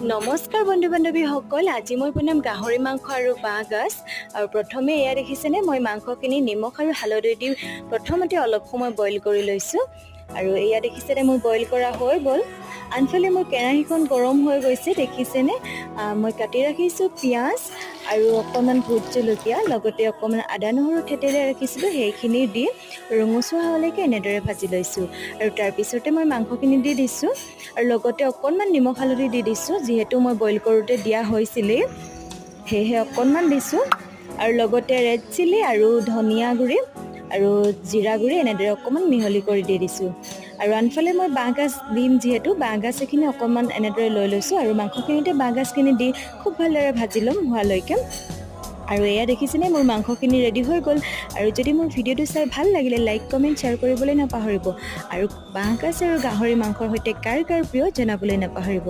নমস্কাৰ বন্ধু বান্ধৱীসকল, আজি মই বনাম গাহৰি মাংস আৰু বাঁহগাজ। আৰু প্ৰথমে এয়া দেখিছেনে, মই মাংসখিনি নিমখ আৰু হালধি দি প্ৰথমতে অলপ সময় বইল কৰি লৈছোঁ। আৰু এয়া দেখিছেনে, মোৰ বইল কৰা হৈ গ'ল। আনফালে মোৰ কেৰাহীখন গৰম হৈ গৈছে, দেখিছেনে? মই কাটি ৰাখিছোঁ পিঁয়াজ আৰু অকণমান ভোট জলকীয়া, লগতে অকণমান আদা নহৰু থেতেলিয়াই ৰাখিছিলোঁ, সেইখিনি দি ৰঙচুৱা হোৱালৈকে এনেদৰে ভাজি লৈছোঁ। আৰু তাৰপিছতে মই মাংসখিনি দি দিছোঁ আৰু লগতে অকণমান নিমখ হালধি দি দিছোঁ, যিহেতু মই বইল কৰোঁতে দিয়া হৈছিলেই, সেয়েহে অকণমান দিছোঁ। আৰু লগতে ৰেড চিলি আৰু ধনিয়া গুড়ি আৰু জিৰা গুড়ি এনেদৰে অকণমান মিহলি কৰি দি দিছোঁ। আৰু আনফালে মই বাঁহগাজ দিম, যিহেতু বাঁহগাজ এইখিনি অকণমান এনেদৰে লৈ লৈছোঁ আৰু মাংসখিনিতে বাঁহগাজখিনি দি খুব ভালদৰে ভাজি ল'ম হোৱালৈকে। আৰু এয়া দেখিছেনে, মোৰ মাংসখিনি ৰেডি হৈ গ'ল। আৰু যদি মোৰ ভিডিঅ'টো চাই ভাল লাগিলে, লাইক, কমেণ্ট, শ্বেয়াৰ কৰিবলৈ নাপাহৰিব। আৰু বাঁহগাজ আৰু গাহৰি মাংসৰ সৈতে কাৰ কাৰ প্ৰিয় জনাবলৈ নাপাহৰিব।